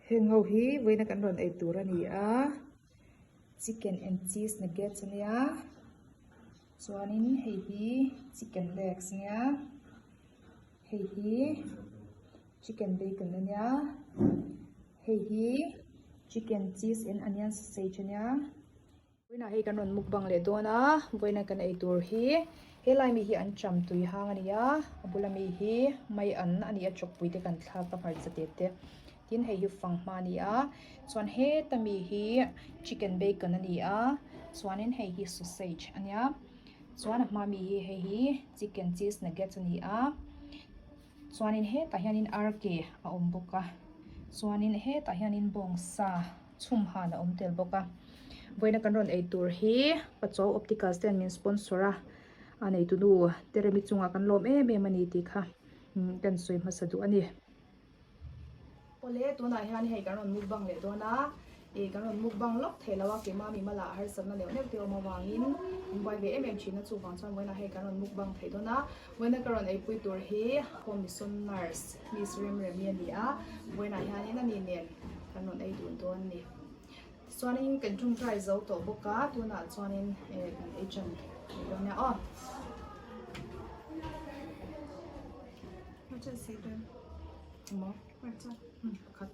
Heng ho hi vawiina kan rawn ei tur a ni a, chicken and cheese nuggets a nia, chuanin hei hi chicken legs a nia, hei hi chicken bacon a nia, hei hi chicken cheese and onion sausage a nia. Vawiinah hei kan rawn mukbang leh dawn a, vawiina kan ei tur hi helai mi hi an cham tui hang a ni a, a bula mi hi mai an a ni a chawkpui te kan thlak a hmarcha te te tin hei hi fanghma a ni a chuan heta mi hi chicken bacon a ni a chuanin hei hi sausage a nia chuan a hma mi hi hei hi chicken cheese nuggets a ni a chuanin hetah hianin ar ke a awm bawk a chuanin hetah hianin bawngsa. Chhum han a awm tel bawk a. Vawiina kan rawn ei tur hi Pachuau Opticals te an min sponsor a, a neitu nu Teremi chungah kan lawm em em a ni tih kha kan sawi hmasa duh a ni. Awle tunah hian hei kan rawn mukbang leh dawn a, ih kan rawn mukbang lawk thei lo a, keimah mi mala harsatna neuh neuh te awm avangin an buai ve em em thin a, chuvang chuan vawiinah hei kan rawn mukbang thei dawn a. Vawiina ka rawn eipui tur hi Home Mission Nurse Miss Remremi a ni a, vawiinah hianin ani nen kan rawn ei dun dawn a ni. Tichuanin kan tawngtai zo tawh bawk a, tunah chuanin eh kan ei tan thei dawn nia aw. Emaw? Pakhat.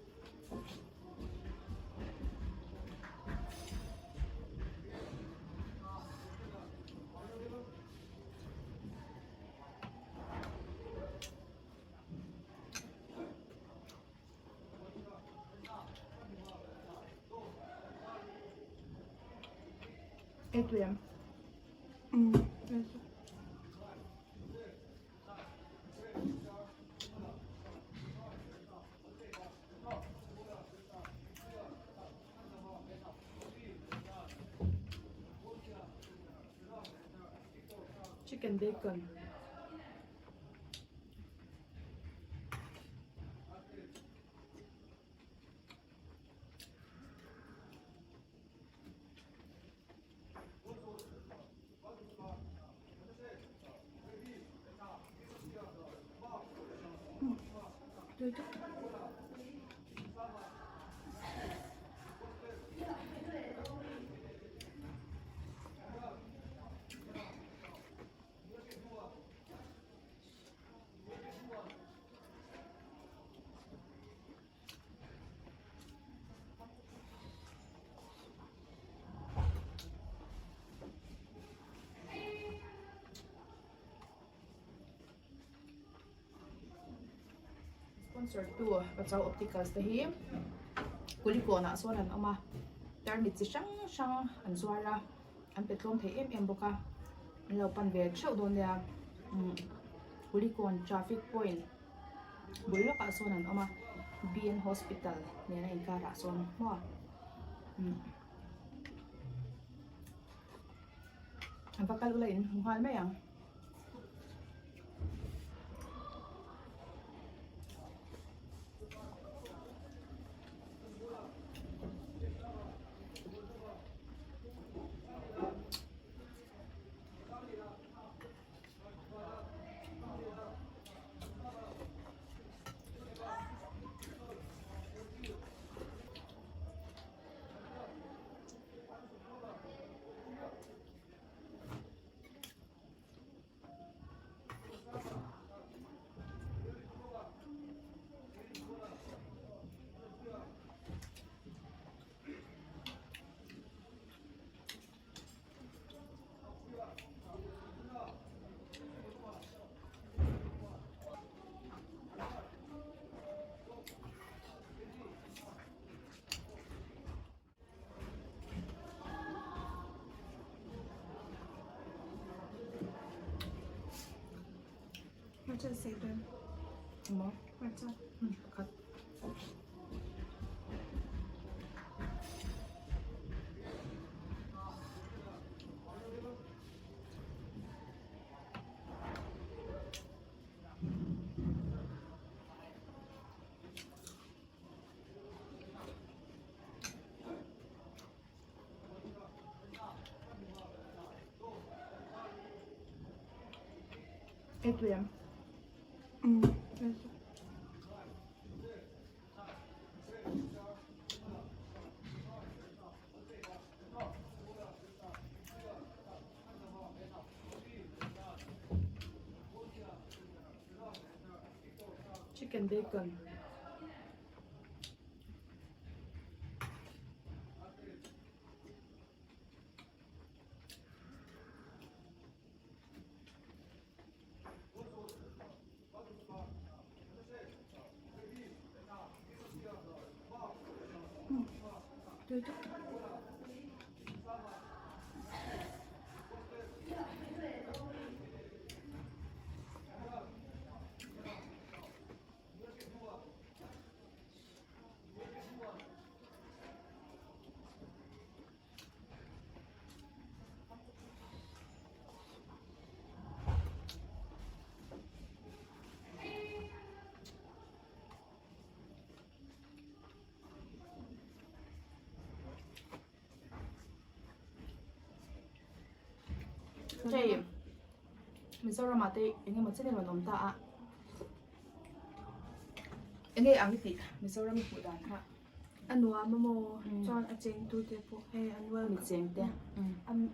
Ei tui em? Chicken bacon. Sponsor tu Pachau Opticals te hi Kulikawn ah sawn an awm a, tarmit chi hrang hrang an zuar a, an pe tlawm thei em em bawk a, an lo pan ve theuh dawn nia umm Kulikawn traffic point bul lawkah sawn an awm a, BN Hospital nena inkarah sawn maw umm a va kal ula in hmu nghal mai ang. Maw? Pakhat. Ei tui em? Chicken bacon. Hei Mizoram ah te eng emaw chen in rawn awm ta a enge ang i tih Mizoram i hmuh dan kha a nuam a maw chuan a cheng tu te pawh hei an welcome mi cheng te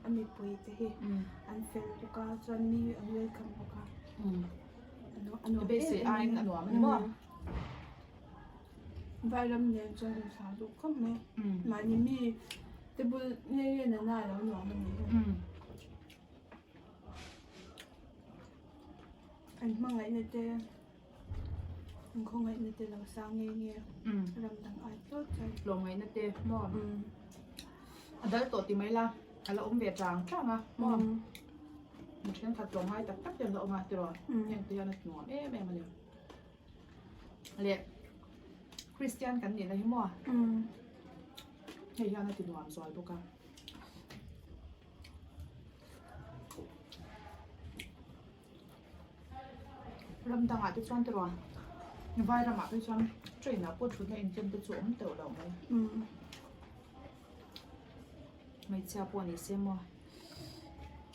a mipui te hi an fel bawk a chuan mi an welcome bawk a a nuam beisei aiin a nuam a ni maw. Vairam nen chuan in thlah duh khawp mai mahni mi te bul nge nge nana a lo nuam a ni hi an hmangaihna te an khawngaihna te lo sang nge nge ram dang ai tlawt chuan tlawmngaihna te maw a dal tawh ti mai la a la awm ve chang chang a maw mi thenkhat tlawmngai tak tak te an la awm a tiraw heng te hian a nuam em em a ni. Leh Christian kan nihna hi maw hei hian a ti nuam zual bawk a. Ram dangah te chuan tiraw vai ramah te chuan train ah pawh thutna intlem te chu awm teuh loh mai. Hmeichhia pawh ni se maw.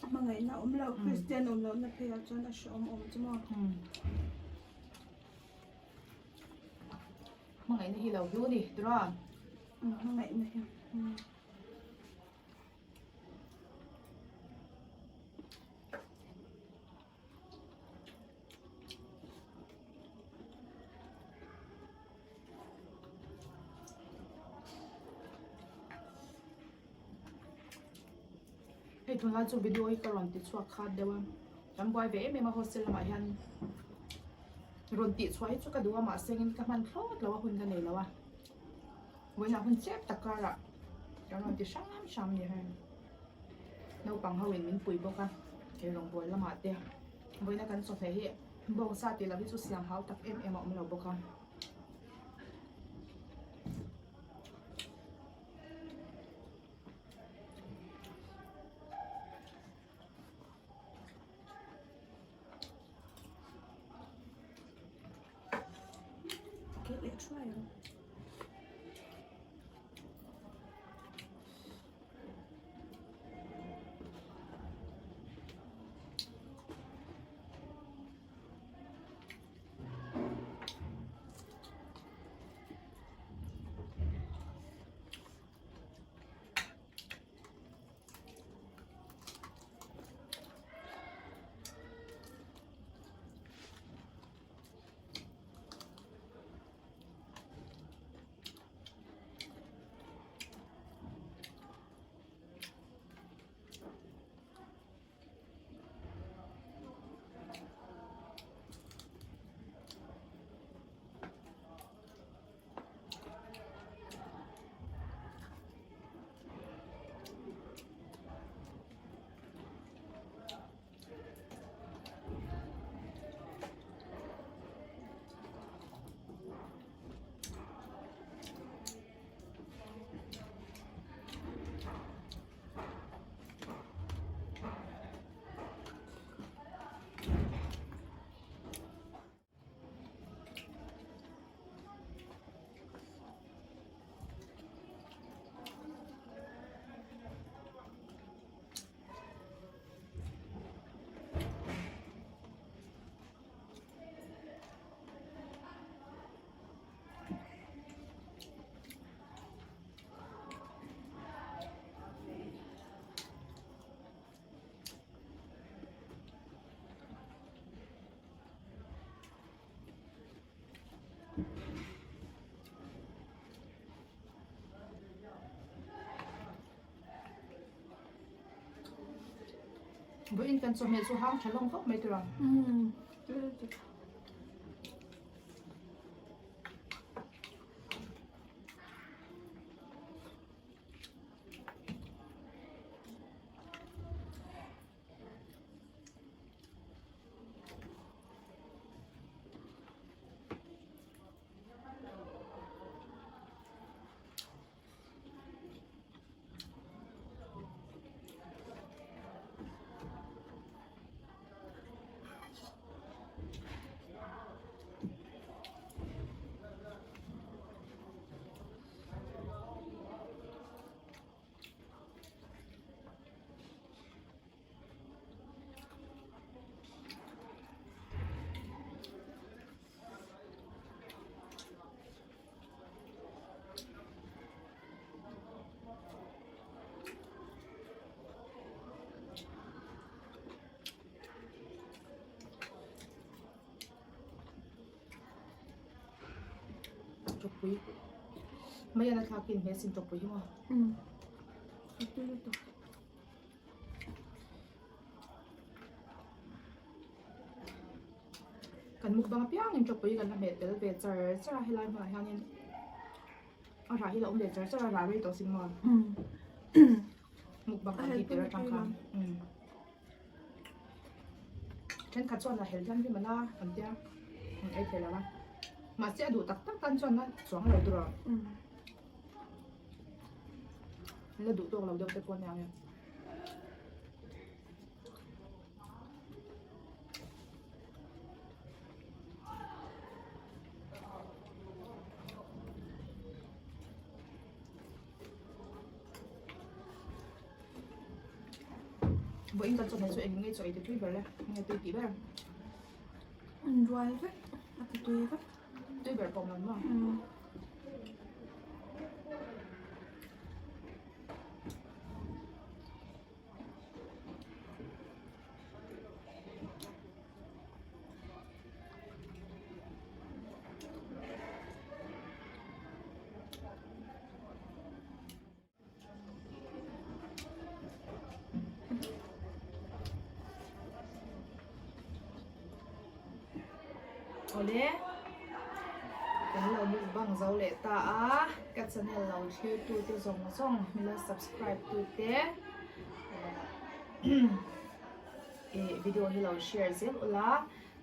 Hmangaihna awm loh Christian awm lohna pheiah chuan a hrehawm awm chu maw. Hmangaihna hi lo hlu ni tiraw. Hmangaihna hi. Hei tunlai chu video hi ka rawn ti chhuak khat deuh a kan buai ve em em a hostel lamah hian rawn tih chhuah hi chu ka duh a mahse engin ka hman thlawt lo a hun ka nei lo a vawiinah hun chep tak karah kan rawn ti hram hram a ni hei. Naupang ho in min pui bawk a hei rawngbawl lamah te vawiina kan chawhmeh hi bawngsa tih loh hi chu siam hau tak em em a awm lo bawk a. Keh leh thuai ang. Vawiin kan chawhmeh chu hang tha lawng khawp mai tur ang. Chawpui mai a la thlak in hmel sin chawpui hi maw. Kan mukbang apiangin chawpui kan la hmeh tel ve char char a helai hmunah hianin a rah hi la awm ve char char a rah rei tawh sin maw mukbang kan tih tir atang khan thenkhat chuan a hel hian rim ana an tia an ei thei lo a mahse a duh tak tak tan chuan a chuang lo tur a. La duh tawk lo deuh te pawh aniang e. Vawiin kan chawhmeh chu eng nge chaw ei ti tui ber le, nge tui tih ber? An rual vek, a ti tui vek. Tui ber pawh awm lo maw? Awle kan lo mukbang zo leh ta a ka channel lo thlir tu te zawng zawng min lo subscribe tu te eh video hi lo share zel ula.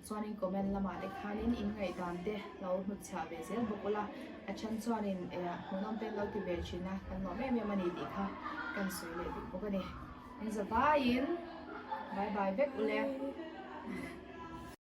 Chuanin comment lamah te khanin in ngaihdan te lo hnutchhiah ve zel bawk ula, a then chuanin hmuhnawm te an lo ti ve thin a, kan nuam em em a ni tih kha kan sawi leh duh bawk a ni. Engzavaiin bye bye vek ule.